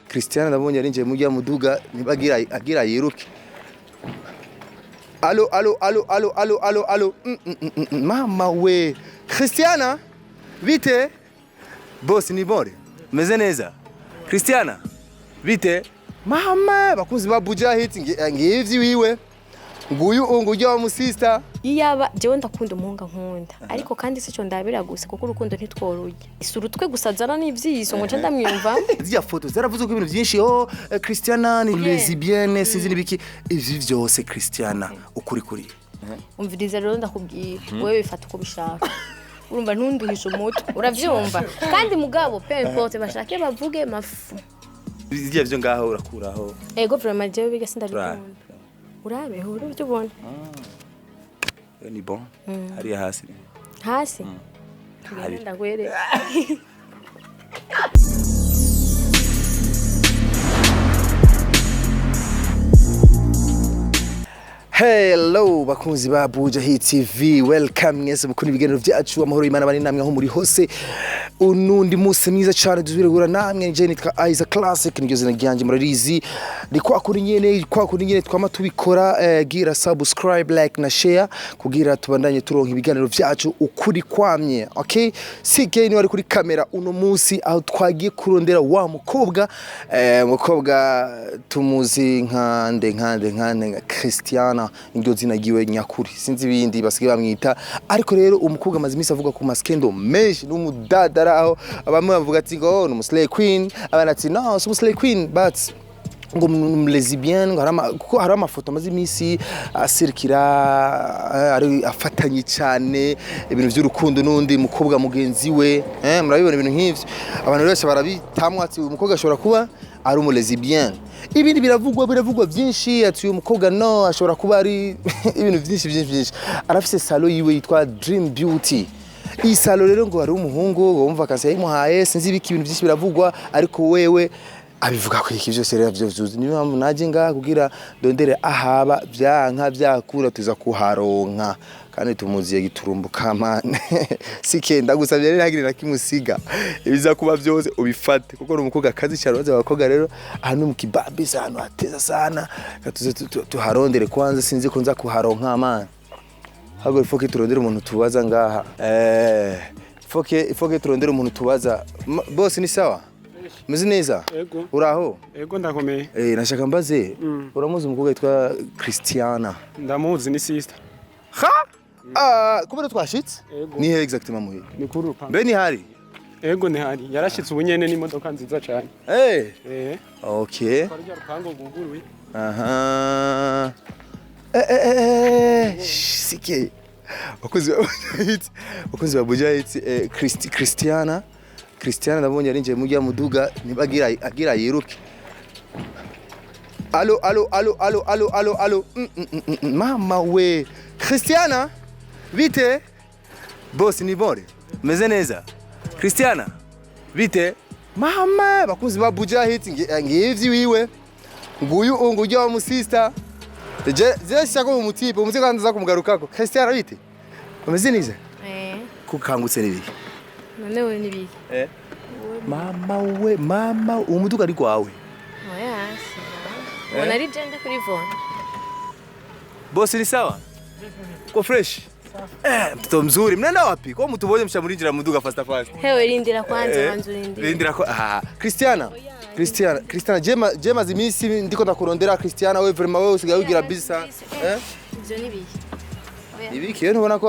Christian ndabonye yarinjiye mujya muduga nibagira agira yiruke. Allo, allo, allo, allo, allo, allo, allo. Mama we, Christiana, bite? Boss, ni bore meze neza. Christiana, bite? Mama, bakunzi ba Buja Hit, ngivyi wiwe nguyu ungujya wa musista. Iyaba jewe ndakunda umuhungu nkunda, ariko kandi sico ndabira gusa, kuko urukundo ntitworurya, si urutwe gusa azana n'ivyiso ngo nce ndamwiyumva. Ziriya foto zaravuze ko ibintu byinshi, oh, Christiana ni lesbienne, sinzi nibiki, ivyo vyose. Christiana, ukuri kuri? Umviriza rero ndakubwira, wewe bifata uko ubishaka, urumva? Ntunduhishe umutwe, uravyumva? Kandi mugabo peu importe bashake bavuge mafu. Ziriya vyo ngaho urakuraho? Ego, vraiment, jewe biga sindabikunda. Urabe uri ubona. Yo, ni bon hariya hasi. Hasi. Hari. Ndakwereka. Hello bakunzi ba Buja Hit TV, welcome mwese mukunda ibiganiro byacu. Amahoro y'Imana bari namwe aho muri hose. Unundi munsi mwiza cyane dusubire guhura namwe. Nje nitwa Isaac Classic, niryo zina ryanjye murarizi. Ni kwa kuri nyene, kwa kuri nyene twama tubikora. Gira subscribe, like na share kugira tubandanye turonka ibiganiro byacu ukuri kwamye. Okay, CK ni wari kuri kamera uno munsi, aho twagiye kurondera wa mukobwa, mukobwa tumuzi nkande nkande nkande nka Christiana, niryo zina ryiwe nyakuri, sinzi ibindi basigaye bamwita. Ariko rero umukobwa amaze iminsi avuga ku maskendo menshi n'umudadara, aho bamwe bavuga ati ngo ni umuslay queen, abandi ati no, si umuslay queen, but ngo ni lesbienne, ngo kuko hari amafoto amaze iminsi asirikira, ari afatanye cyane ibintu by'urukundo n'undi mukobwa mugenzi we. Murabibona ibintu nk'ivyo, abantu bose barabitamwa ati uyu mukobwa ashobora kuba ari umu lesbienne. Ibindi biravugwa, biravugwa byinshi, ati uyu mukobwa no ashobora kuba ari ibintu byinshi byinshi byinshi. Arafise salon yiwe yitwa Dream Beauty. Iyi salon rero ngo hari umuhungu wumva akase yayimuhaye, sinzi ibiki, ibintu byinshi biravugwa, ariko wewe abivuga ko iki byose rero vyuzuye. Niyo mpamvu naje ngaha kugira ndondere ahaba, vyanka vyakura tuza kuharonka kandi tumuziye giturumbuka mane. Sike ndagusabye rero ntagire na kimusiga, ibiza kuba byose ubifate, kuko ni umukobwa akazi cyane. Baza abakobwa rero ahantu mu kibabi, ahantu hateza sana. Katuze tuharondere kwanza, sinzi ko nza kuharonka man. Ahubwo ifoke turondere umuntu tubaza ngaha, ifoke turondere umuntu tubaza. Boss, ni sawa? Meze neza? Ego. Uraho? Ego, ndakomeye. Nashaka mbaze, uramuzi umukobwa witwa Christiana? Ndamuzi, ni sister. Ha, ah, kubera twashitse. Ego. Ni he exactement muhi? Ni kuri urupangu. Mbe ni hari? Ego, ni hari. Yarashitse ubu nyene n'imodoka nziza cyane. Okay. Kwa rya rupangu rwuguruye. Aha, eh, sike bakunzi ba Buja Hit, bakunzi ba Buja Hit, Christiana, Christiana ndabonye yarinjiye mujya muduga nibagira agira yiruke. Allo, allo, allo, allo, allo, allo, allo. Mama we, Christiana, bite? Boss, ni bore? Meze neza? Christiana, bite? Mama, bakunzi ba Buja Hit, ngivyi wiwe nguyu ungujya wa musista. Je je shaka umutipe umutipe kandi za kumugarukako. Christiana, bite? Umeze neza? Eh. Kukangutse nibiki? None wewe nibiki? Mama we, mama, umuduga ari gwawe? Oya, ubona ari je ndi kuri vona. Boss, ni sawa? Ko fresh? Mtoto mzuri, mnaenda wapi? Kwa mtu mmoja mshamurinjira muduga fast fast. Hewe, rindira kwanza, banza urindire. Rindira ko, ah, Christiana. Christiana, Christiana, jema jema zimisi ndiko ndakurondera Christiana, wewe vraiment wewe usigaye ugira busy sana. Eh? Ivyo nibiki? Ibiki rero ntubona ko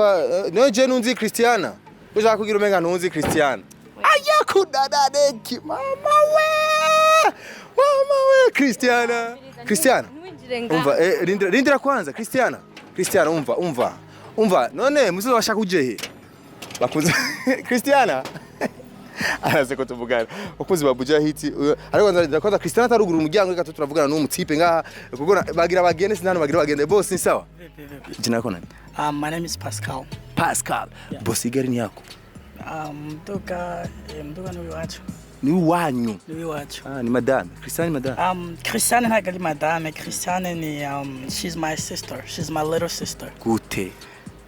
no je nunzi Christiana. Ushaka kugira umenga ntunzi Christiana. Aya kudadadeki mama we. Mama we, Christiana. Christiana. Ntiwinjire ngaha. Umva, rindira, rindira kwanza Christiana. Christiana, umva, umva. Umva, none musozi washaka uje he? Bakunze Christiana. Araze ko tuvugana. Bakunzi ba Buja Hit, ariko nza kwanza Christiana atarugura umuryango, reka turavugana n'uwo mutipe ngaha kuko bagira bagende, sinano bagira bagende. Boss, ni sawa? Jina lako nani? My name is Pascal. Pascal. Boss, igari ni yako? Mduka, mduka ni iwacu. Ni wanyu? Ni iwacu. Ah, ni madame. Christiana ni madame. Christiane ntabwo ari madame. Christiane ni, she's my sister. She's my little sister. Gute?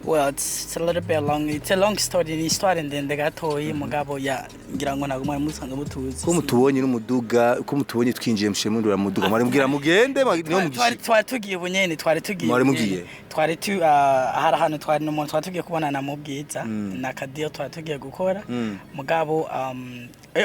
Well, it's a little bit long. It's a long story. Ni histoire ndende gatoyi, mugabo ya ngira ngo ntabwo mwari musanzwe mutuzi. Ko mutubonye n'umuduga, ko mutubonye twinjiye mushemundura mu muduga, mwari mubwira mugende niho Twari mugishika. Twari tugiye ubunyene, twari tugiye Mwari ubunyene. mugiye? Twari tu hari ahantu twari n'umuntu twari tugiye kubonana mu Bwiza na kadiyo twari tugiye gukora, mugabo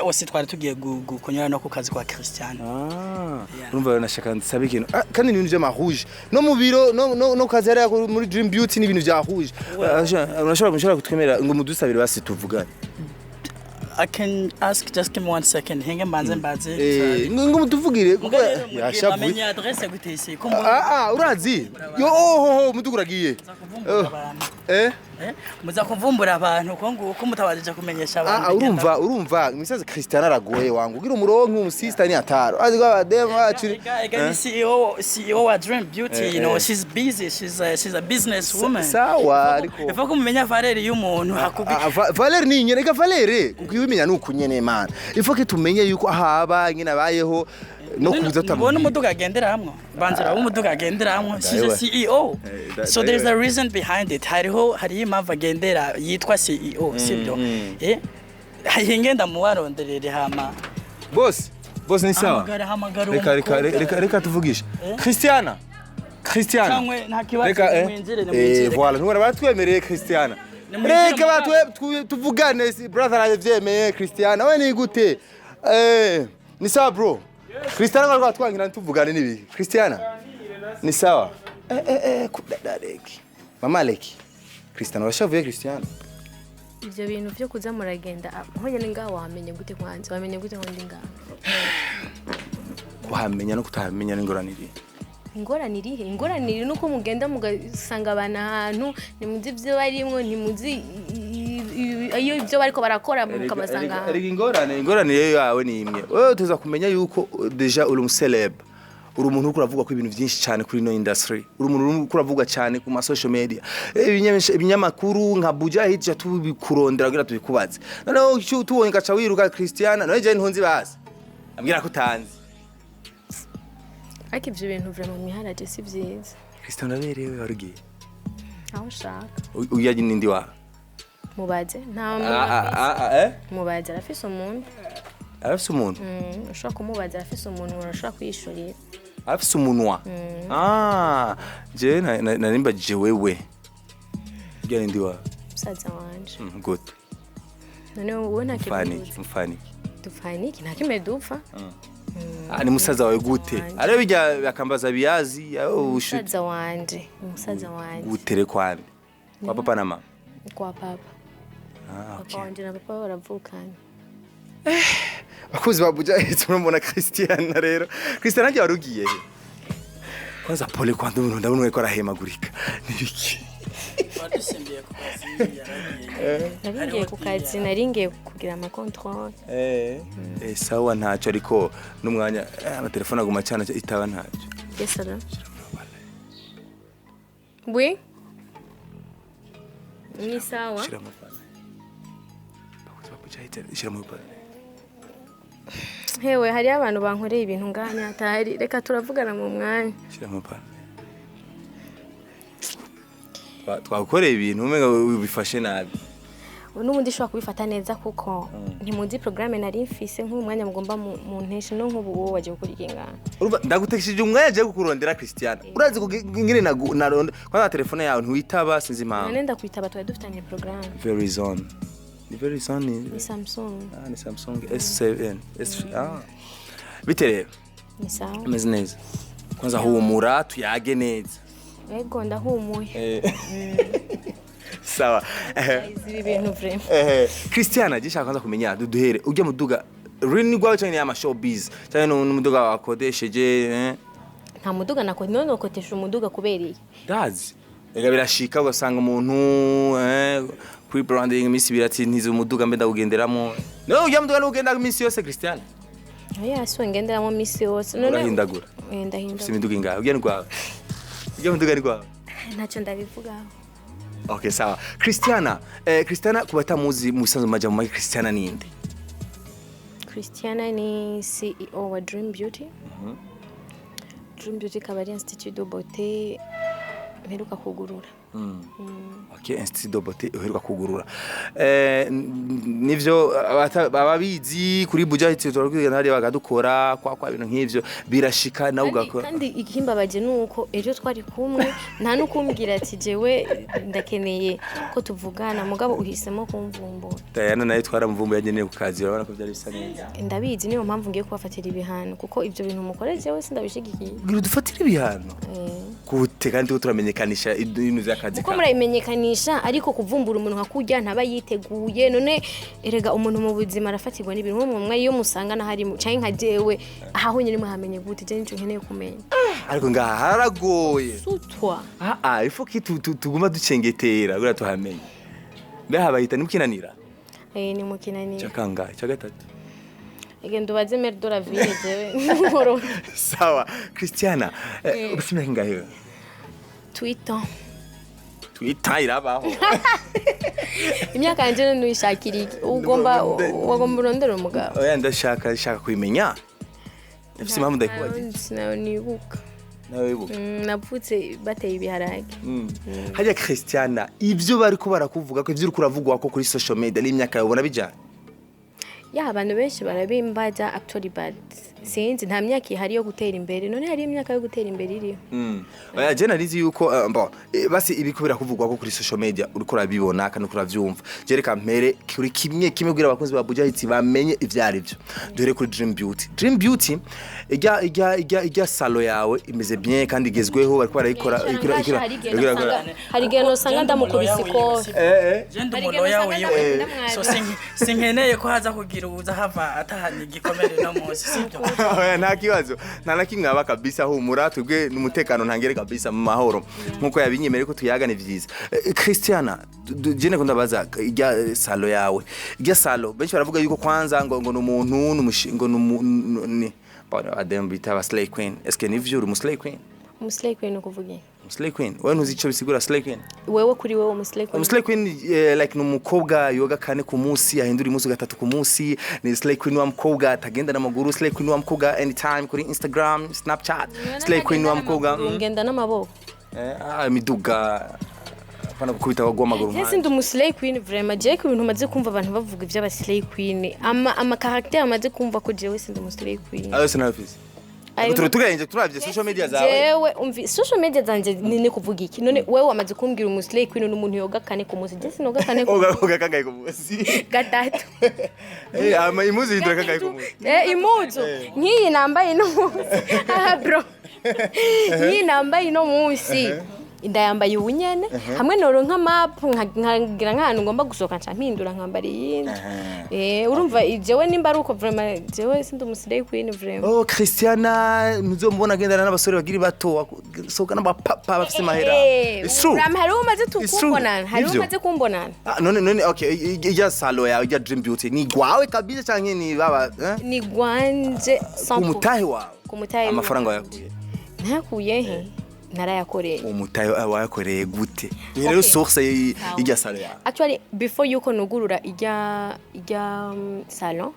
aussi twari tugiye kunyura no ku kazi kwa Christian. Ah, Yeah. urumva rero nashaka nsabe ikintu. Ah, kandi ni ibintu vy'ama rouge no mu biro no kazi hariya muri Dream Beauty ni ibintu vya rouge. Ah, urashobora kutwemerera ngo mudusabire basi tuvugane? I can ask, just give me one second. Hinge mbanze mbaze. Ngo mutuvugire kuko Mugabo rero mubwire yashavuye. bamenye adresse gute isi ko Ah ah, urazi yo oh, muduga uragiye. Kuvumbura abantu. Eh. Eh, muza kuvumbura abantu ko nguko mutabajije kumenyesha abantu. Ah, urumva imisazi Christian aragoye wangu ugira umuronke umusista ni ataro azi ko abademu bacu. Ega ni CEO wa Dream Beauty, you know, she's busy, she's a business woman. Sawa, ariko Ifa kumenya valeur y'umuntu hakubi. Ah, valeur ni nyene, reka valeur kuko iyo ubimenya nuko nyene man, il faut que tumenye yuko ahaba nyene abayeho no kuza. Ubona umuduga agendera hamwe, banzira umuduga agendera hamwe. She's a Ndayiwe. CEO. So there's ndayiwe. a reason behind it. Hariho impamvu agendera yitwa CEO, sibyo? Eh, hingenda mubaronderere hama. Boss, boss, ni sawa. Hamagara, hamagara uwo Reka reka. mukobwa. Reka tuvugishe Christiana, Christiana. Cyangwe nta kibazo. Reka nimwinjire, nimwinjire. Voilà, ntubona batwemereye Christiana. Nimwinjire. Reka Mugabo. batwe tuvugane si brother aravyemeye. Christiana we ni gute? Ni sawa bro. Christiana ngo twangira tuvugane nibi. Christiana ni sawa. Kudada leki mama leki Christiana washavuye Christiana. Ibyo bintu byo kuza muragenda aho nyine ngaho, wamenye gute kwanza? Wamenye gute ngo ndi ngaho? Kuhamenya no kutahamenya n'ingorane iri. Ingorane irihe? Ingorane iri nuko mugenda mugasanga abantu ahantu ntimuzi ibyo barimwo, ntimuzi iyo ibyo bariko barakora, mukabasanga ahantu. Erega ingorane rero yawe ni imwe: wewe tuza kumenya yuko déjà uri umuceleb, uri umuntu uriko uravuga ko ibintu byinshi cyane kuri ino industry, uri umuntu uriko uravuga cyane ku ma social media. Ibinyamakuru nka Buja Hit tubikurondera kugira tubikubaze. Noneho icyo tubonye gaca wiruka. Christiana, none je ntunzi basi ambwira ko utanzi. Ariko ibyo bintu vraiment mwiharaje si byiza. Christiana, uraberewe, warugiye. Aho ushaka. Uya nindi wawe. Mubaze, nta muntu Ah, afise. ah, ah, eh. Mubaze, arafise umuntu. Arafise umuntu. Ushobora kumubaza, arafise umuntu, urashobora kwiyishurira. Arafise umunwa. Ah, je narimbagije wewe uya nindi wawe. Musaza wanje. Good. None wowe nta kintu Mfaniki? uzi. Mfaniki? Dupfaniki? Nta kimwe dupfa. Ah, ni musaza wawe gute? Wanje. Arebe bijya akambaza biyazi aho ushuti. Musaza wanje, umusaza wanje. Gutere kwande kwa papa na mama? Kwa papa. Ah, Papa okay. wanje na papa baravukana. Bakuzi ba Buja, turabona Christian rero. Christian nanjye warugiye he? Kwanza pole kwanza, umuntu ndabona ko arahemagurika, nibiki? Wadusimbiye ku kazi, yaragiye. Naringiye ku kazi, naringiye kugira ama contrôle. Sawa, ntacyo, ariko n'umwanya amatelefone aguma cyane itaba ntacyo. Yes, sir. Oui, ni sawa. Shira mu pale. Bakuzi ba Buja Hit, shira mu pale. Hewe, hariyo abantu bankoreye ibintu ngaha nyatari, reka turavugana mu mwanya. Shira mu pale. Twagukoreye ibintu umenga ubifashe nabi. N'ubundi ushobora kubifata neza kuko ntimuzi porogaramu nari mfise nk'uyu mwanya mugomba munteshe no nk'ubu wowe wagiye gukora iki ngaha? Urumva ndagutekesheje umwanya agiye kukurondera Christian. Urazi ngene naronda kwanza telefone yawe ntiwitaba, sinzi impamvu. None ndakwitaba, twari dufitanye porogaramu. Verizon. Ni Verizon ni Ni Samsung. Ah, ni Samsung S7 S. Ah. Bite rero? Ni sawa. Ameze neza. Kwanza humura tuyage neza. Ego, ndahumuye. Sawa. Ibi bintu vraiment. Christiana, je shaka kwanza kumenya duduhere ujya muduga rini gwawe cyane ama showbiz cyane n'umuduga wakodesheje, eh? Nta muduga nako, none nokotesha umuduga kubera iyi? Ndazi. Ega birashika ugasanga umuntu kuri branding iminsi ibiri ati ntize umuduga mbe ndawugenderamo. No ujya muduga n'ugenda iminsi yose, Christian? Oya, si ngenderamo misi yose none. Urahindagura. Eh, ndahindagura. Ufise imiduga ingahe? Ujya ni gwawe? Ujya muduga ni gwawe? Ntacyo ndabivugaho. Okay, sawa. Christiana, Christiana ku batamuzi mu bisanzwe maja mu make, Christiana ninde? Christiana ni CEO wa Dream Beauty. Dream Beauty ikaba ari institut de beauté mperuka kugurura. Okay, Institut de Beauté uheruka kugurura. Nivyo ababizi kuri Buja Hit turakwiga hariya bakadukora kwa bintu nk'ivyo birashika nawe Kandi, ugakora. kandi ikimbabaje ni uko ejo twari kumwe nta n'ukumbwira ati jewe ndakeneye ko tuvugana, mugabo uhisemo kumvumbura. Diana nawe twaramuvumbuye ageneye ku kazi, urabona ko byari bisa neza. Ndabizi, niyo mpamvu ngiye kubafatira ibihano, kuko ibyo bintu mukore jewe sindabishigikiye. Bwira udufatire ibihano. Gute kandi turiko turamenyekanisha ibintu vy'akazi Kuko kawe? murabimenyekanisha, ariko kuvumbura umuntu nka kurya ntaba yiteguye. None erega umuntu mu buzima arafatirwa n'ibintu nk'umwe iyo musanga n'ahari canke nka jewe aho nyine muhamenye gute? Je nico nkeneye kumenya. Ariko ngaha haragoye. Sutwa. Ah ah, il faut que tuguma ducengetera kugira tuhamenye. Mbe bayita nimukinanira? Eh, ni mukinanira. Ca kangahe? Ca gatatu? Egenda ubaze maire de la ville, jewe nkoro. Sawa. Christiana, ufite imyaka ingahe wewe? Twitter. Twitter irabaho. Imyaka yanje none uyishakira iki? Ugomba wagomba urondera umugabo? Oya, ndashaka shaka kubimenya. Ndafise impamvu ndayikubaza. Sinayo nibuka. Nawe wibuka? Navutse bateye ibiharage. Hajya Christiana, ivyo bariko barakuvuga ko ivyo uriko uravugwa ko kuri social media n'imyaka yawe ubona bijanye? Ya, abantu benshi barabimbaza actually, but sinzi, nta myaka ihari yo gutera imbere. None hari imyaka yo gutera imbere iriho? Oya, je narizi yuko bon, basi ibiko birakuvugwa ko kuri social media uriko urabibona kandi uriko uravyumva. Je reka mpere kuri kimwe kimwe kugira abakunzi ba Buja Hits bamenye ivyo ari byo. Duhere kuri Dream Beauty. Dream Beauty ijya salon yawe imeze bien kandi igezweho, bariko barayikora ikora. Hari igihe nosanga ndamukubise ikofi. Je ndi Hari igihe umu lawyer usanga wiwe, ndamwaza. so sinkeneye ko haza kugira uza hava atahana igikomere no munsi, sibyo? Oya, nta kibazo, nta na kimwe aba kabisa, humura, twebwe n'umutekano ntangere kabisa mu mahoro nkuko yabinyemereye ko tuyaga ni vyiza. Christiana, je nako ndabaza ijya salon yawe, ijya salon benshi baravuga yuko kwanza ngo ni umuntu ngo ni bon adem bita ba slay queen. Est-ce que nivyo, uri umu slay queen? Umuslay queen ni ukuvuga iki? Slay queen, wewe ntuzi ico bisigura slay queen? Wewe, kuri wewe umuslay queen? Slay queen, like ni umukobwa yoga kane ku munsi, ahindura impuzu gatatu ku munsi. Ni slay queen wa mukobwa atagenda n'amaguru, slay queen wa mukobwa anytime kuri Instagram, Snapchat, slay queen wa mukobwa Ngenda n'amaboko. Imiduga apana gukubita abagwa amaguru. Ese ndi umuslay queen vraiment? Je ku bintu maze kumva abantu bavuga iby'aba slay queen, ama caractère amaze kumva ko jewe sindi umuslay queen. Ayo sinabifise. Turi tugenje turavye social media zawe. Jewe umvi social media zanje ni kuvuga iki? None wewe wamaze kumbwira umuslay queen n'umuntu yoga kane ku munsi, je sinoga kane ku Oga kangahe ku munsi? Gatatu. Ama impuzu hindura kangahe ku munsi? Impuzu nk'iyi nambaye ino munsi, haha bro, nk'iyi nambaye ino munsi ndayambaye ubu nyene, hamwe noronka mapu nkagira nk'ahantu ngomba gusohoka nca mpindura nkambara iyindi. Urumva jewe nimba ari uko, vraiment jewe sindi umuslay queen vraiment. Oh, Christiana ntuzomubona agendana n'abasore bagiri bato, sohoka n'abapapa bafise mahera. It's true. Ram, hari umaze It's true. tukumbonana, hari Nivyo. umaze kumbonana. Ah, none okay, ijya salon yawe, ijya Dream Beauty ni gwawe kabisa canke ni baba, eh? Ni gwanje 100%. Ku mutahe wawe? Ku mutahe. Amafaranga wayakuye? Ntakuye he? Narayakoreye. Umutahe wayakoreye gute? Ni rero Okay. source y'ijya salon yawe. Actually, before yuko nugurura ijya salon,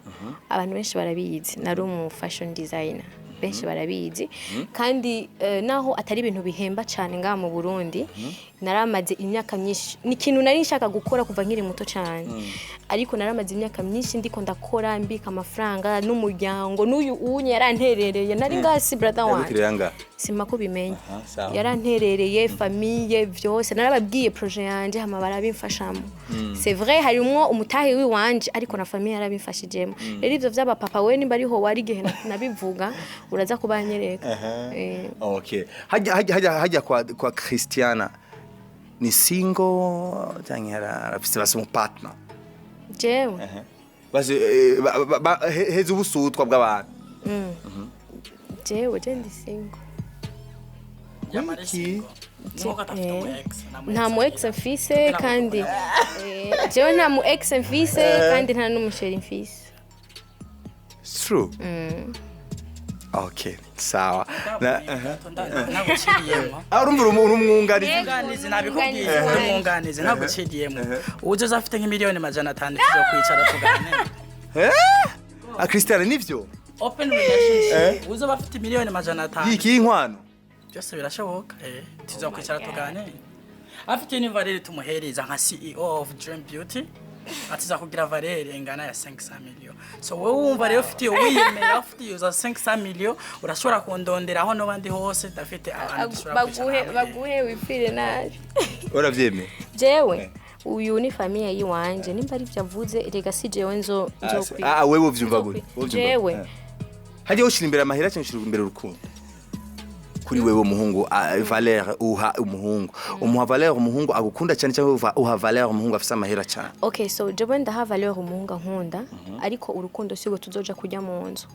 abantu benshi barabizi nari umu fashion designer, benshi barabizi. Kandi naho atari ibintu bihemba cyane ngaha mu Burundi, naramaze imyaka myinshi, ni ikintu nari nshaka gukora kuva nkiri muto cyane, ariko naramaze imyaka myinshi ndiko ndakora, mbika amafaranga n'umuryango n'uyu unye yaranterereye, nari ngasi brother wanje. Yaguterera ngaha? Sima ko bimenya. Aha, sawa. Yaranterereye, famille vyose, narababwiye projet yanje hama barabimfashamo. C'est vrai harimwo umutahe wiwanje, ariko na famille yarabimfashijemo. Rero ivyo vy'aba papa we nimba ariho wari igihe nabivuga uraza kubanyereka. Okay, hajya kwa Christiana ni single cyangwa arafise basi umu partner? Jewe? Basi heza ubusutwa bw'abantu. Jewe je ndi single. Yamara single. Nuko adafite umu ex. Nta mu ex mfise, kandi jewe nta mu ex mfise, kandi nta n'umu chéri mfise. It's true. Okay, sawa. Na Naguciriyemo. Ah, urumva uri umwunganizi. Umwunganizi, nabikubwiye, uri umwunganizi, naguciriyemo. Uzoza afite nk'imiliyoni 500 tuzokwicara tuganire. Eh? Ah, Christian, nivyo? Open relationship, uzoba afite miliyoni 500. Yiki inkwano. Byose birashoboka, tuzokwicara tuganire. Afite ni valeur tumuhereza nka CEO of Dream Beauty, atiza kugira valeur ingana ya 500 million. So wowe wumva rero ufite iyo, wiyemera ufite iyo za 500 million, urashobora kundondera aho n'abandi hose, ndafite abantu dushobora kwicara Baguhe hamwe. Baguhe wipfire nabi. Uravyemeye? Jewe uyu ni famille yiwanje, nimba ari byo avuze, rega si jewe nzo nzokwiga. Ah, wewe uvyumva gute? Wowe uvyumva Jewe gute? Hajya ushira imbere amahera cyangwa ushira imbere urukundo? Kuri wewe umuhungu, valeur uha umuhungu, umuha valeur umuhungu agukunda cyane, cyangwa uha valeur umuhungu afise amahera cyane? Okay, so jewe ndaha valeur umuhungu ankunda, ariko urukundo sigo tuzoja kujya mu nzu.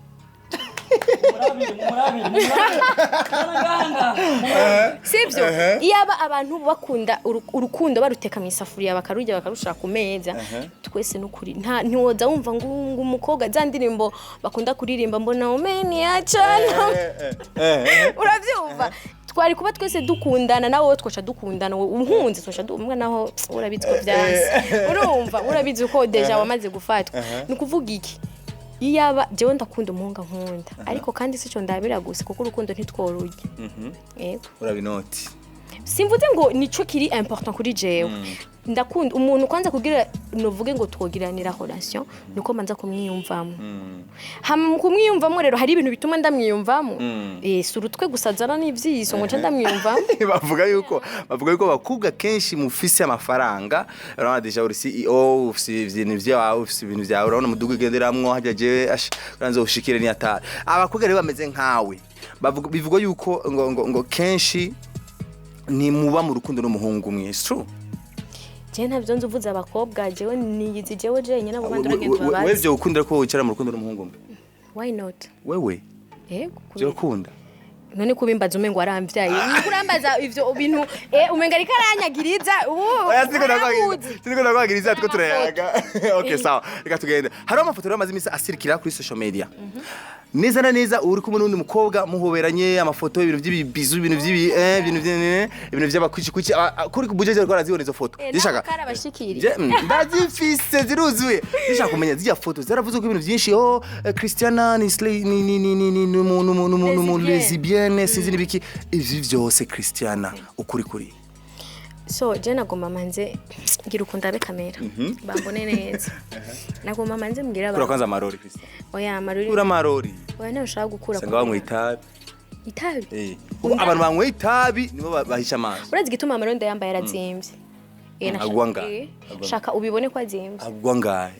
Murabiri, murabiri, murabiri. Murabiri. Sibyo, iyaba abantu bakunda urukundo baruteka mu isafuriya, bakarurya, bakarushira ku meza twese, nukuri nta ntiwoza wumva ngo umukobwa za ndirimbo bakunda kuririmba, mbona umeniacha, urabyumva, twari kuba twese dukundana. Nawe wowe twaca dukundana, wowe unkunze twaca umwe naho urabizi ko byanze, urumva urabizi ko déjà wamaze gufatwa. Ni ukuvuga iki? Iyaba jewe ndakunda umuhungu nkunda, ariko kandi sico ndabira gusa, kuko urukundo ntitworurya. Yego. Urabinoti. Simvuze ngo nico kiri important kuri jewe. Ndakunda umuntu kwanza, kugira novuge ngo twogiranira relation, nuko manza kumwiyumvamo. Hama mu kumwiyumvamo rero hari ibintu bituma ndamwiyumvamo. Si urutwe gusa azana n'ivyiso ngo nce ndamwiyumvamo. Bavuga yuko abakobwa kenshi mufise amafaranga, urabona déjà uri CEO, ufise ibintu vyawe, ufise ibintu vyawe, urabona umudugu ugenderamwo hajya jewe ash uranze ushikire ni atari. Abakobwa rero bameze nkawe bavuga, bivugwa yuko ngo kenshi ntimuba mu rukundo n'umuhungu umwe. It's true? Jewe ntavyo nzi. Uvuze abakobwa, jewe niyizi jewe jenyine, abo bandi uragenda Wewe ubabaze. vyo ukunda ko wicara mu rukundo n'umuhungu umwe? Why not? Wewe Yego. vyo ukunda? None kubimbaza umengo waramvyaye, uriko urambaza ivyo bintu, umengo ariko aranyagiriza ubu. Oya, siko aramuzi. Siko ndakwagiriza, two turayaga. Okay, Eh. sawa, reka tugende. Hariho amafoto rero amaze iminsi asirikira kuri social media, neza na neza uri kumwe n'undi mukobwa muhoberanye, amafoto, ibintu by'ibibizu, ibintu by'ibi ibintu ibintu by'abakuci kuci kuri budget rero arazibona izo foto. Nawe karabashikiriye. Ndazifise ziruzuye. Ndashaka kumenya ziriya foto zaravuze ko ibintu byinshi, oh, Christiana ni slay, ni ni Lesbienne. Lesbienne, sinzi n'ibiki ivyo vyose. Christiana, ukuri kuri So je nagomba manze ngira ukuntu abe kamera bambone neza, nagomba manze mbwira Kura abantu. Kwanza amarori, Christiana. Oya, amarori. Kura amarori. Oya, nawe ushaka gukura. Sanga banywa itabi. Itabi? Eh. Kuko abantu banyweye itabi nibo bahisha amaso. Urazi igituma amarori ndayambaye? Arazimvye. Agwa ngahe? Agwa ngahe? Shaka ubibone ko azimvye. Agwa ngahe?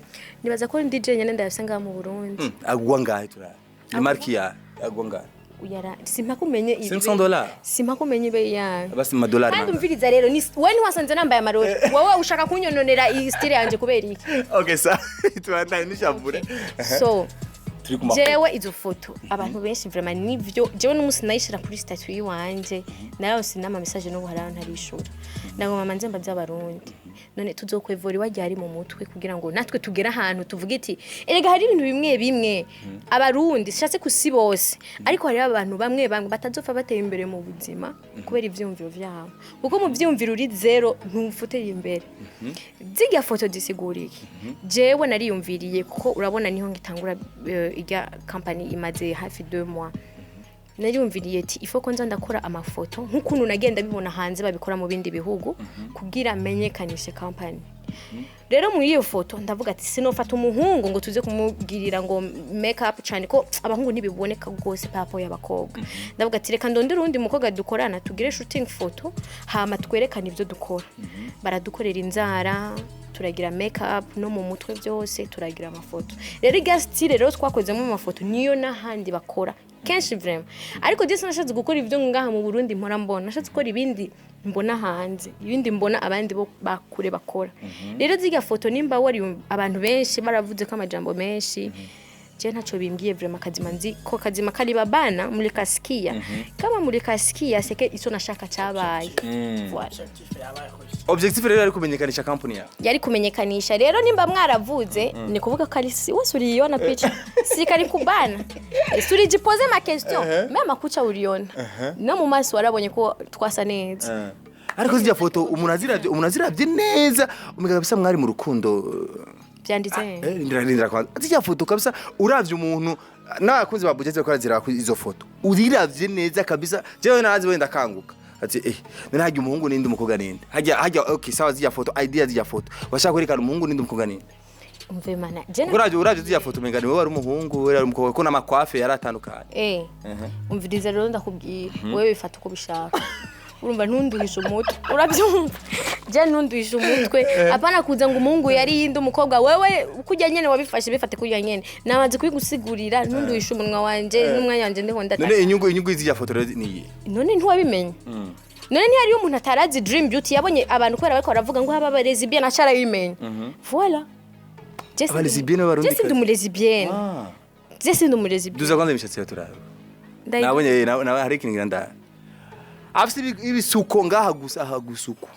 Nibaza ko ndi jenyine ndayafise ngaha mu Burundi. Agwa ngahe? Turara ni marque ya agwa ngahe? Uyara simpaka umenye ibe. $500. Simpaka umenye ibe yayo. Basi mu madolari Kandi mangahe? umviriza rero, ni wowe ntiwasanze nambaye amarori, wowe ushaka kunyononera iyi style yanje kubera iki? Okay, sa tubandanye n'ishavure. So Turi ku mafoto. jewe izo foto abantu benshi vraiment nivyo, jewe n'umunsi nayishira kuri statut yiwanje naronse n'ama message, n'ubu hari aho ntarishura. Ndagomba manze mbaze Abarundi, none tuzokwevura iwajya mu mutwe kugira ngo natwe tugere ahantu tuvuge iti erega hari ibintu bimwe bimwe Abarundi shatse kusi bose, ariko hari abantu bamwe bamwe batazopfa bateye imbere mu buzima kubera ivyumviro vyabo, kuko mu vyumviro uri zéro, ntufuteye imbere. Zirya foto zisigura iki? Jewe nariyumviriye, kuko urabona niho ngitangura, irya company imaze hafi 2 mois, nariyumviriye ati ifo ko nza ndakora amafoto nk'ukuntu nagenda bibona hanze babikora mu bindi bihugu, kugira menyekanishe company. Rero muri iyo foto ndavuga ati sinofata umuhungu ngo tuze kumubwirira ngo make up cyane, ko abahungu ntibiboneka rwose papo y'abakobwa. Ndavuga ati reka ndondere uwundi mukobwa dukorana, tugire shooting photo, hama twerekane ibyo dukora. Baradukorera inzara, turagira make up no mu mutwe byose, turagira amafoto. Rero irya style rero twakozemo amafoto niyo n'ahandi bakora kenshi vraiment, ariko je sinashatse gukora ibyo ngaha mu Burundi mpora mbona, nashatse gukora ibindi mbona hanze, ibindi mbona abandi bo bakure bakora. Rero zirya foto nimba wari abantu benshi baravuze ko amajambo menshi, je ntaco bimbwiye vraiment. Kazima nzi ko kazima kali babana mulikasikia, kama mulikasikia seke ico nashaka cabaye. Voilà. Objectif yabaye kuri Objectif rero ari kumenyekanisha company yawe. Yari kumenyekanisha. Rero nimba mwaravuze, ni kuvuga ko ari si wese uliiona picha, si kari kubana. Si ulijipoze ma question mais makucha uliona, no mu maso warabonye ko twasa neza. Ariko zirya foto umuntu aziravye neza umenya kabisa mwari mu rukundo. Byanditse. Rindira, rindira kwanza. Zirya foto kabisa uravye umuntu n'abakunzi ba budget bakora zira izo foto, uriravye neza kabisa, jewe narazi wenda kanguka. Ati none hajya umuhungu ninde, umukobwa ninde? Hajya okay, sawa, zijya foto, idea zijya foto washaka kwerekana umuhungu ninde, umukobwa ninde? Umve mana, je Uraje zijya foto umenga ni wowe wari umuhungu, wewe wari umukobwa, ko n'amakwafe yaratandukanye. Umviriza rero ndakubwira, wewe bifata uko ubishaka. Urumva, ntunduhishe umutwe, urabyumva? Je ntunduhishe umutwe, apana kuza ngo umuhungu yari yindi, umukobwa. Wewe kujya nyene wabifashe, bifate kujya nyene namaze kubigusigurira. Ntunduhishe umunwa wanje n'umwanya wanje ndiho ndataka. None inyungu y'izijya foto rero ni iyihe? None ntiwabimenye? None ntihariyo umuntu atarazi Dream Beauty, yabonye abantu kubera bariko baravuga ngo haba abalesbienne, aca arabimenya, voilà. Je Aba lesbienne b'Abarundi? Je sindi umulesbienne. Ah. Je sindi umulesbienne. Duza kwanza imishatsi yawe turabe. Nabonye nawe hari ikintu ngira nda afise ibisuko ngaha gusa, aha gusuko.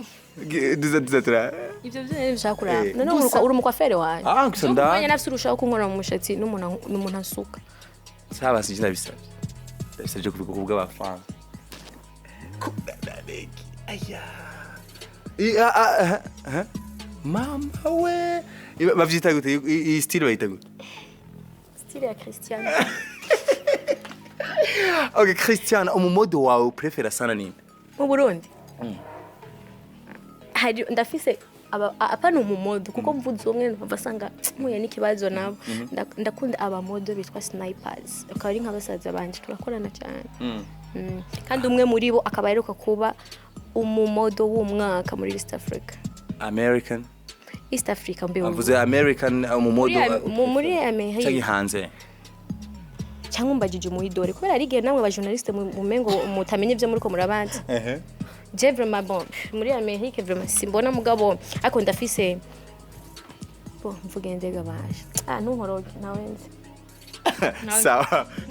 Duza turabe. Ivyo byo bishaka kuraba. None uri umukwafere wanje? Ah, gusa Umwanya nafise urushaho kunkora mu mushatsi n'umuntu ansuka. Sawa, sije ndabisabye, ndabisabye kuvuga kubw'abafana. Kubadadeki aya. Ah, ah, ah. Mama we, bavyita gute? Iyi style bayita gute? Style ya Christian. Okay, Christian, umumodo wawe prefera sana ninde? Mu Burundi hari ndafise apana umumodo, kuko mvuze umwe ntava asanga mpuye n'ikibazo nabo. Ndakunda abamodo bitwa Snipers, akaba ari nk'abasaza banje, turakorana cyane. Kandi umwe muri bo akaba aheruka kuba umumodo w'umwaka muri East Africa. American? East Africa mbe. Avuze American, umumodo. Muri Canke Amerika. Hanze. Cyangwa umbagije umuhidore, kubera ari igihe namwe abajournaliste mumengo mutamenye ibyo muri ko murabanza. Je vraiment, bon, muri Amerika vraiment simbona, mugabo ariko ndafise, bon, mvuge ndega baje, ah, ntunkoroge nawe nzi.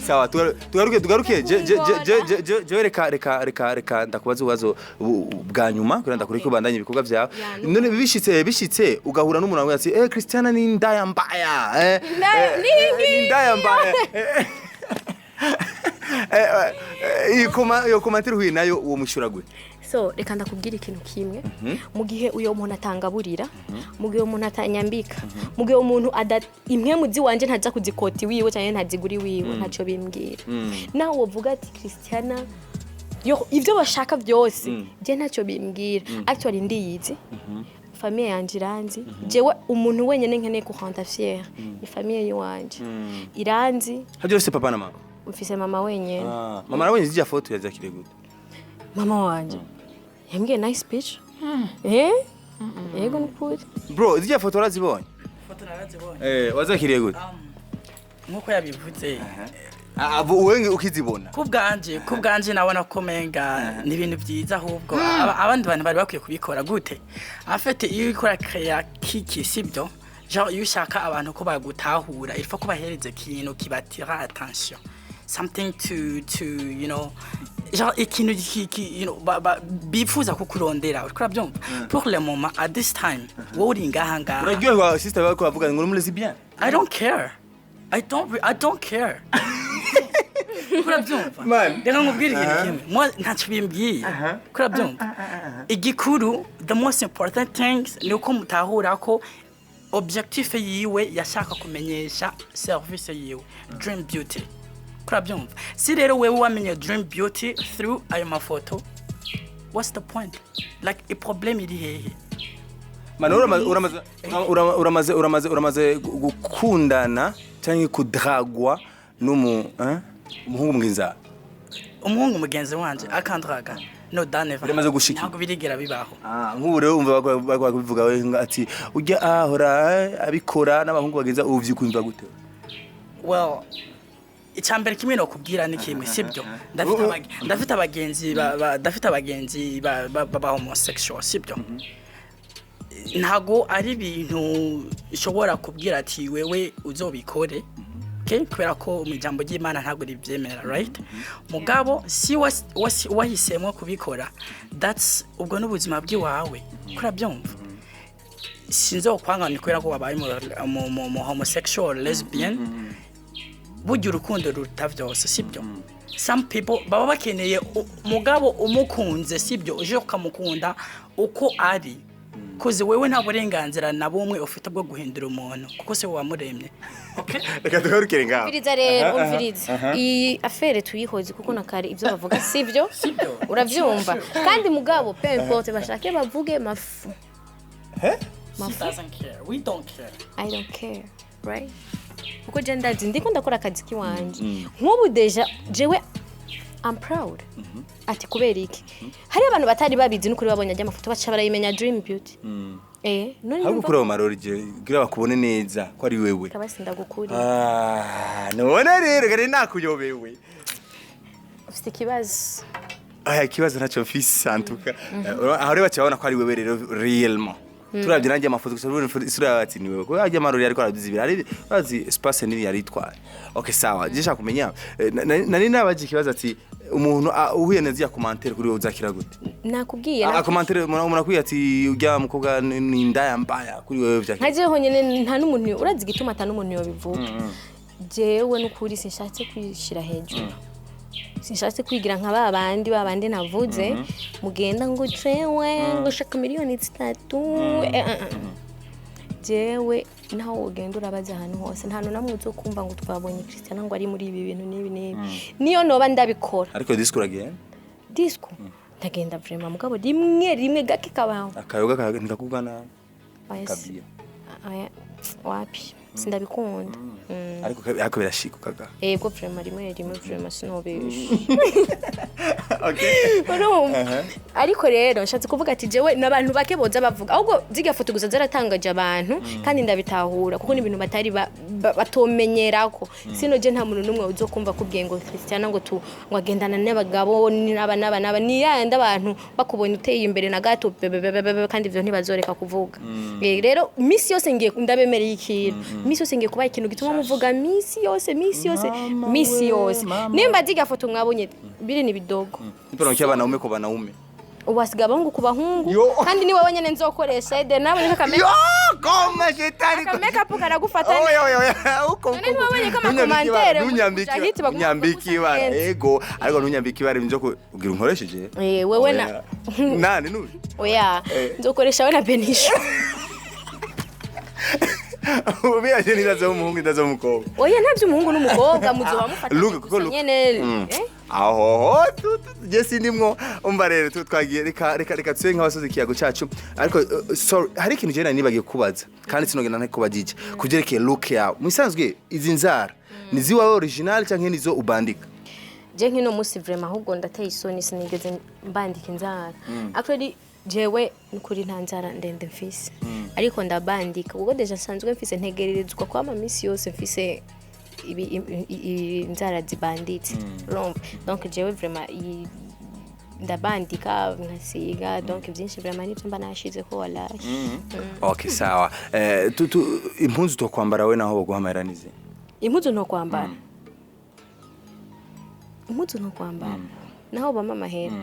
Sawa, tugaruke. Je reka ndakubaza ububazo bwa nyuma kugira ndakureke ubandanye ibikorwa byawe. Ya, None bishitse ugahura n'umuntu avuga ati Christiana ni ndaya mbaya, Ni ni ndaya mbaya, iyo commentaire uhuye nayo uwo mushura gute? So reka ndakubwira ikintu kimwe: mu gihe uyo muntu atangaburira, mu gihe umuntu atanyambika, mu gihe umuntu imwe muzi wanje ntaja kuzikota iwiwe cyangwa ntazigura iwiwe, ntacyo bimbwira. Nawe wovuga ati Christiana yo ibyo bashaka byose, je ntacyo bimbwira. Actually ndiyizi, famille yanje iranzi. Jewe umuntu wenyene nkeneye kurenda fier ni famille yiwanje, iranzi. Habyo ufise papa na mama? Mfise mama wenyene. Ah, mama nabonye zijya foto yazakire gute? Mama wanje yambwiye nice picture, yego nukuri. Bro, zijya foto warazibonye? Foto narazibonye. Wazakiriye gute? Nk'uko yabivuze. Ah, wewe ukizibona? Kubwanje nabona ko menga ni ibintu byiza, ahubwo abandi bantu bari bakwiye kubikora gute. Afite iyo uriko urakreya kiki, sibyo? Genre iyo ushaka abantu ko bagutahura, il faut ko bahereza ikintu kibatira attention, something to genre ikintu bifuza kukurondera, uriko urabyumva? Pour le moment, at this time, wowe uri ngaha ngaha. Uraryoherwa sister bariko bavuga ngo uri muri lesbienne? I don't care. I don't care. Urabyumva? Man. Reka nkubwire ikintu kimwe. Moi ntacyo bimbwiye. Urabyumva? Igikuru, the most important things, ni uko mutahura ko objectif yiwe yashaka kumenyesha service yiwe, Dream Beauty. Urabyumva? Si rero wewe wamenye Dream Beauty through ayo mafoto, what's the point? Like, i problem iri hehe? Man, uramaze gukundana cyangwa kudragwa n'umu umuhungu mwiza? Umuhungu mugenzi wanje akandraga? No, that never. Biramaze gushika? Ntabwo birigera bibaho. Ah, nk'ubu rero umva bakora kubivuga we ngo ati ujya ahora abikora n'abahungu bagenza, ubu vyukumva gute? Well, icyambere kimwe nokubwira ni kimwe, sibyo? Ndafite abagenzi ba homosexual, sibyo? Ntago ari ibintu ushobora kubwira ati wewe uzobikore, okay? Kubera ko mu ijambo ry'Imana ntabwo ribyemera, right? Mugabo si wahisemo kubikora, that's ubwo n'ubuzima bw'iwawe, kurabyumva? Sinzokwanga ni kubera ko wabaye mu homosexual, lesbian. Burya urukundo ruruta byose, sibyo? Some people baba bakeneye mugabo umukunze, sibyo? Uje ukamukunda uko ari. Koze wewe nta burenganzira na bumwe ufite bwo guhindura umuntu, kuko se wamuremye, okay? Reka tugarukire ngaho. Umviriza rero, umviriza, iyi affaire tuyihoze, kuko na kare ibyo bavuga sibyo. Sibyo. Uravyumva? Kandi mugabo, peu importe, bashake bavuge mafu. She doesn't care, we don't care. I don't care, right? Kuko je ndazi ndiko ndakora akazi kiwanje. Nk'ubu déjà jewe I'm proud. Ati kubera iki? Hari abantu batari babizi, n'ukuri babonye ajya amafoto baca barayimenya Dream Beauty. None Ahubwo numva kuri ayo marori je kugira bakubone neza ko ari wewe. Kabasi ndagukuri. Ah, none rero gari nakuyobewe. Ufite ikibazo. Aya, ikibazo ntacyo mfise antuka. Aho rero baca babona ko ari wewe rero réellement. Turavye nanjye amafoto gusa, urabona isura yawe, ati ni wewe, kuko ajya amarori ariko araduzibira, ari bazi espace nini yari itwaye. Okay, sawa, je shaka kumenya, nari nabaje ikibazo ati umuntu uhuye neza ya commentaire kuri wewe, uzakira gute? Nakubwiye. A commentaire umuntu akwiye ati ujya mukobwa ni indaya mbaya, kuri wewe vyakira? Nka jewe honyine nta n'umuntu, urazi igituma ata n'umuntu yobivuga? Jewe n'ukuri sinshatse kwishira hejuru, sinshatse kwigira nka ba bandi, ba bandi navuze mugenda ngo jewe ngo shaka miliyoni 3. Jewe naho ugenda urabaza ahantu hose, nta namwe uzokumva ngo twabonye Christian ngo ari muri ibi bintu n'ibi n'ibi, niyo noba ndabikora. Ariko disco uragenda? Disco ndagenda vraiment, mugabo rimwe rimwe, gake kabaho. Akayoga ntikakubwa nabi? Oya, Kabiya? Oya, wapi, sindabikunda. Ariko birashika ukaga? Ego vraiment, rimwe rimwe vraiment, sinobesha. Okay. Urumva, ariko rero nshatse kuvuga ati jewe n'abantu bake boza bavuga, ahubwo zirya foto gusa zaratangaje abantu, kandi ndabitahura kuko ni ibintu batari batomenyerako. Sino je nta muntu n'umwe uzokumva kubwiye ngo Christiana ngo tu ngo agendana n'abagabo n'aba n'aba n'aba, ni yandi abantu bakubonye uteye imbere na gato bebebebebe, kandi ivyo ntibazoreka kuvuga. Rero misi yose ngiye ndabemereye ikintu, misi yose ngiye kubaha ikintu gituma muvuga misi yose, misi yose, Mama misi we, yose. mama Nimba zirya foto mwabonye biri ni bidogo. Niparonkia banaume kwa banaume. Ubu hasigaye abahungu ku bahungu. Yo. Kandi ni wowe nyene nzokoresha ede nawe niko Yo, koma shetani. aka makeup karagufata. Oya, oya, oya, uko. None ntiwabonye ko ama commentaire muri Ntunyambike. Mujahid baguma Ntunyambike ibara. bagusa? Ego, ariko ntunyambike ibara nzo kugira unkoresheje. Wewe na Nani nubi? Oya, nzokoresha we na Benisho. Ubiyaje nidazo umuhungu, nidazo umukobwa. Oya, ntabyo umuhungu n'umukobwa muzoba mufata Look, kuko gusa look. nyene. Aho je sindimwo. Umva rero, twagiye, reka tuse nk'abasozi ikiyago cacu, ariko sorry, hari ikintu je nari nibagiye kubaza kandi sinogenda ntakubajije kuvyerekeye look yawe. Musanzwe izi nzara ni ziwawe original canke nizo ubandika? Je nk'ino munsi vraiment ahubwo ndateye isoni, sinigeze mbandika inzara. Actually jewe nukuri nta nzara ndende mfise, ariko ndabandika kuko déjà nsanzwe mfise, ntegererezwa kwama misi yose mfise ibi inzara zibanditse, urumva? Donc jewe vraiment ndabandika nkasiga, donc byinshi vraiment nivyo mba nashizeko, wallahi. Okay, sawa. Tu impunzu tokwambara we naho boguhamara nize? Impuzu nto kwambara, impuzu nto kwambara naho bama amahera.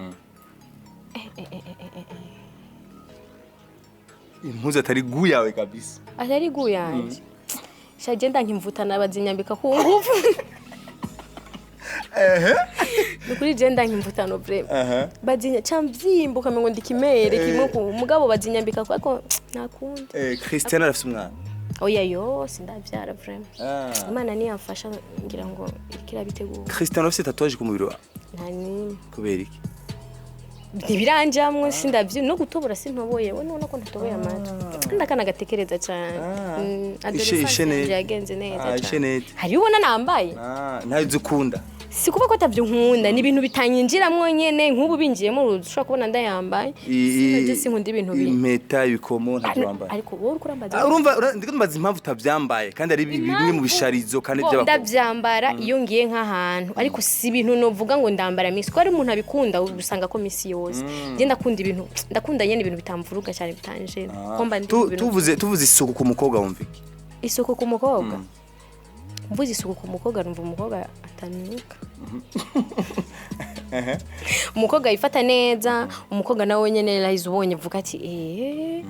Impuzu atari gu yawe kabisa. Atari gu yanje, shaje ndankimvutana bazinyambika ku ngufu. Nukuri je ndankimvutano vraiment, bazinya camvyimba ukamengo ndikimere kimwe ku mugabo bazinyambika ariko ntakundi. Christian arafise umwana? Oya yo, sindavyara vraiment. Ah. Imana niyamfasha, ngira ngo iriko irabitegura. Christian, arafise tatouage ku mubiri wawe? Nta nimwe. Kubera iki? Ntibiranjamwe, sindavyo no gutobora, sintoboye. We nubona ko ntatoboye amatwi, kandi akana gatekereza cyane. Adolescence Ishenete. yanje yagenze neza Ah, cane. ishenete. Hariyo ubona nambaye. Ah, ntayo ukunda? Si kuba ko atavyo nkunda, ni ibintu bitanyinjiramwo nyene. Nk'ubu binjiyemo ushobora kubona ndayambaye. Sinaje, sinkunda ibintu bi Impeta, ibikomo, ntabyo wambaye? Ariko wowe uriko urambaza. Ah, urumva ndiko mbaza impamvu utavyambaye kandi ari bimwe mu bisharizo kandi Bo, by'abakobwa. Ndavyambara iyo ngiye nk'ahantu, ariko si ibintu novuga ngo ndambara misi, ko ari umuntu abikunda usanga ko misi yose. Njye ndakunda ibintu, ndakunda nyene ibintu bitamvuruga cyane, bitanje ko mba ndi mu bintu. Tuvuze isuku ku mukobwa, wumva iki? Isuku ku mukobwa, mvuze isuku ku mukobwa, numva umukobwa atanuka, umukobwa yifata neza, umukobwa nawe nyene rahize ubonye uvuga ati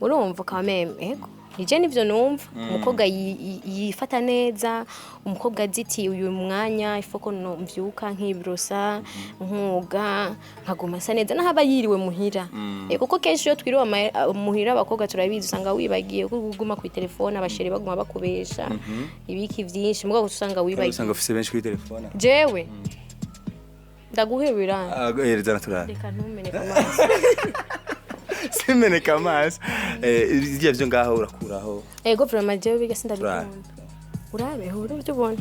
urumva quand même, ego. Nije nivyo numva umukobwa yifata neza, umukobwa azi iti uyu mwanya ifoko no mvyuka nkibrosa, nkoga, nkaguma asa neza naho aba yiriwe muhira. Kuko kenshi iyo twiriwe muhira, abakobwa turabizi, usanga wibagiye ko uguma ku telefone, aba chéri baguma bakubesha ibiki vyinshi, mugabo usanga wibagiye. Usanga ufise benshi kuri telefone. Jewe ndaguhebera. Hereza naturale. Reka ntumeneke amaso. Simeneka amaso. Ivyo vyo ngaho urakuraho. Ego, vraiment, jewe biga sindabikunda. Urabe urabe ibyo ubona.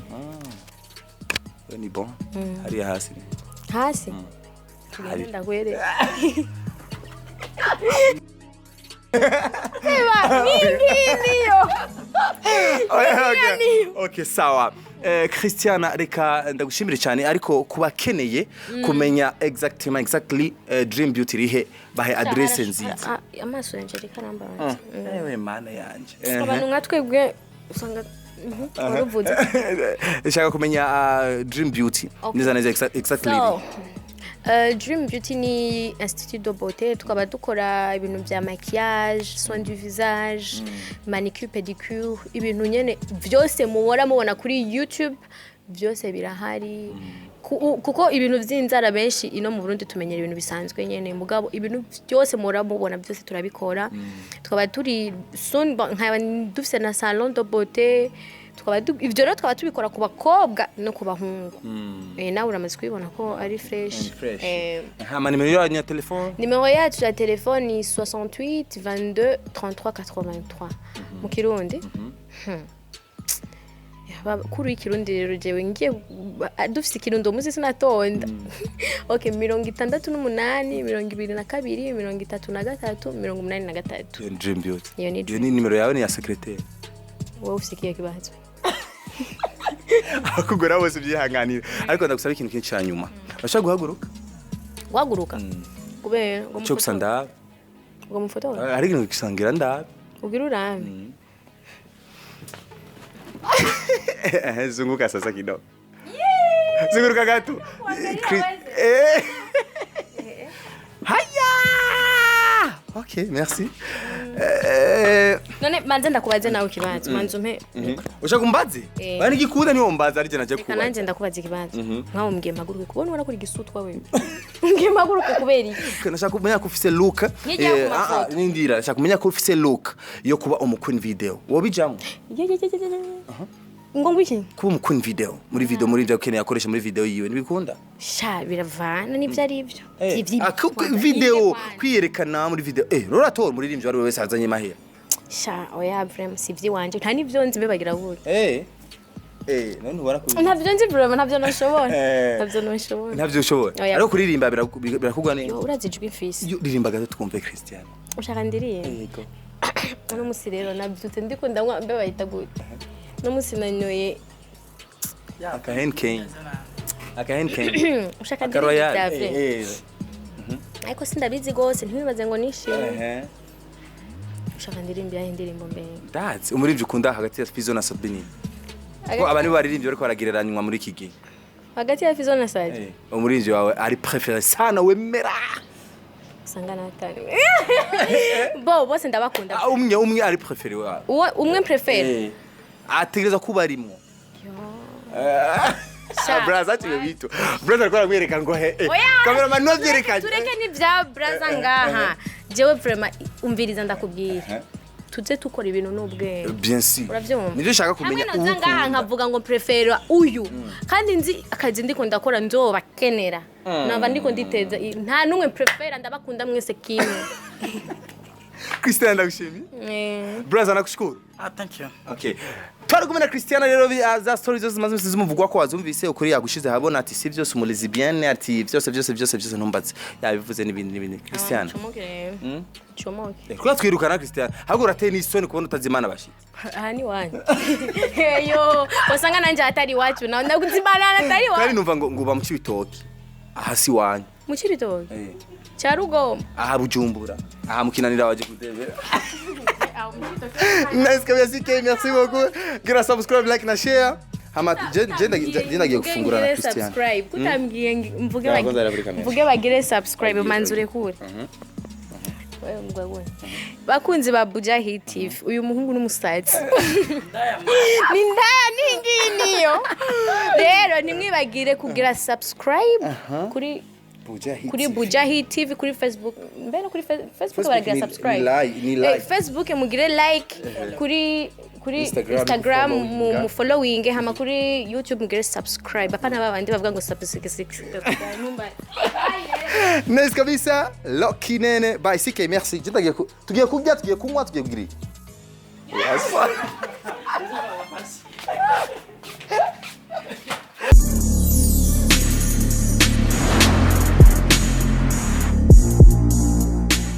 We ni bon hariya hasi. Hasi tugende ndakwereka. Seba, ningi niyo. Okay, sawa. Christiana, reka ndagushimire cyane, ariko kubakeneye kumenya exactement, exactly, Dream Beauty rihe, bahe adresse nziza. Ah, amaso yanje ariko arambabaza. Ewe mana yanje. Abantu nka twebwe usanga waruvuze. Nshaka kumenya Dream Beauty Okay. neza neza, exactly. So, Dream Beauty ni institut de beauté, tukaba dukora ibintu bya maquillage, soin du visage, manicure, pédicure, ibintu nyene vyose mubora mubona kuri YouTube byose birahari. Kuko ibintu vy'inzara benshi ino mu Burundi tumenyera ibintu bisanzwe nyene, mugabo ibintu byose mubora mubona byose turabikora. Tukaba turi soon nkaba dufise na salon de beauté, tukaba ivyo rero tukaba tubikora ku bakobwa no ku bahungu. Nawe uramaze kubibona ko ari fresh. Fresh. Hama nimero yanyu ya telefone? Nimero yacu ya telefone ni 68 22 33 83 mu Kirundi. Ya, kuri ikirundi rero jewe ngiye dufise ikirundo musi sinatonda. Okay, 68, 22, 33, 83. Iyo ni Dream Beauty. Iyo ni Iyo ni nimero yawe, ni ya secrétaire? Wowe ufise ikihe kibazo? Akugora bose byihanganira, ariko ndagusaba ikintu kimwe cya nyuma. Urashobora guhaguruka? Guhaguruka kubera ngo Cyo gusa ndabe. Ngo mufotore? Hari ikintu gisangira ndabe. Ugira urambe. Zunguka sasa kidogo. Zunguka gato. Haya! Ok, merci. None manze ndakubaze nawe ikibazo, manze umpe. Ushaka umbaze? Eh. Bani gikunda niwo mbaza ari je naje Reka kubaza. nanje ndakubaza ikibazo. Nkaho mbwiye mpaguruke, kubona ubona kuri gisutwa wewe, mbwiye mpaguruke kubera iki? Nashaka kumenya ko ufise look. Nkijya ku mafoto. Nindira, nashaka kumenya ko ufise look yo kuba umu queen video. Wobijamwo? Ye, ye, ye, ye, ye. Ngo ngwiki? Kuba umu queen video, muri video, muri ibyo ukeneye akoresha muri video yiwe ntibikunda? Sha, biravana n'ibyo ari byo. Video kwiyerekana muri video, rora tora umuririmbyi wari wese azanye mahera. Sha, oya, vraiment si iby'iwanje, nta n'ibyo nzi mbe bagira gute. None ubona ko Ntabyo nzi vraiment, ntabyo nashobora. Ntabyo nashobora. Ntabyo ushobora. Oya. Ariko kuririmba birakugwa neza. Yo, urazi ijwi mfise. Iyo uririmba gato twumve, Christian. Ushaka ndirimbe? Yego. Uno musi rero nabyutse ndiko ndanywa, mbe bayita gute, uno musi nanyoye. Aka Heineken. Aka Heineken. Ushaka Aka ndirimbe Royal. bya vrai? Ariko sindabizi gose, ntibibaze ngo nishimye. Ushaka ndirimbe yahe indirimbo mbere? Ndazi umuririmbyi ukunda hagati ya Fizo na Sabine. Ko abantu baririmbyi bariko baragereranywa muri iki gihe. Hagati ya Fizo na Sadi? Umuririmbyi wawe ari préféré sana wemera. Usanga natani bo bose ndabakunda. Ah, umwe umwe ari préféré wawe. Uwo umwe préféré? Ategereza kuba arimwo. Sha. Braza ati bito. Braza ariko aramwereka ngo he. Oya, Cameraman nuvyerekanye. Tureke n'ibya braza ngaha. Jewe vraiment, umviriza ndakubwira, tuze tukora ibintu n'ubwenge. Bien sûr. Uravyumva? Nivyo nshaka kumenya. Hamwe noza ngaha uwukunda. nkavuga ngo préfère uyu, kandi nzi akazi ndiko ndakora nzobakenera, naba ndiko nditeza nta n'umwe préfère, ndabakunda mwese kimwe. Christian, ndagushimiye. Braza, nakushukuru. Ah, thank you. Okay. Twari kumwe na Christiana rero, za stories zose zimaze imisi zimuvugwa ko wazumvise, ukuri yagushize habona, ati si byose umu lesbienne, ati byose byose byose byose ntumbaze, yabivuze n'ibindi n'ibindi. Christiana. Comoke rero, comoke. Kuba twirukana Christiana, ahubwo urateye n'isoni kubona utazimana abashitsi. Aha ni wanyu yo, wasanga nanje atari iwacu, nawe ndakuzimana atari Kandi iwacu. numva ngo uba mu Cibitoke, aha si wanyu. Mu Cibitoke cya Rugombo? Aha Bujumbura, aha mukinanira waje kutembera. Nice kabisa, CK, merci beaucoup. Gira subscribe, like na share. Hama je ndagiye gufungura na Christian. Subscribe kutambwiye mvuge Ntabwo nzarabura kamera. mvuge bagire subscribe, manzure kure. Mugabo. Bakunzi ba Buja Hit TV, uyu muhungu n'umusazi ni ndaya ningiyi niyo. Rero ntimwibagire kugira subscribe kuri Buja Hit kuri TV. Buja Hit TV kuri Facebook, mbe no kuri Facebook Facebook baragira subscribe. Ni like, ni like. Facebook mugire like, kuri Instagram Instagram following. Mu following, hama kuri YouTube mugire subscribe. Apana babandi bavuga ngo subscribe. Nice kabisa. Lucky Nene. Bye CK, merci. Je tugiye tugiye kurya, tugiye kunywa, tugiye kugira iki? Yes.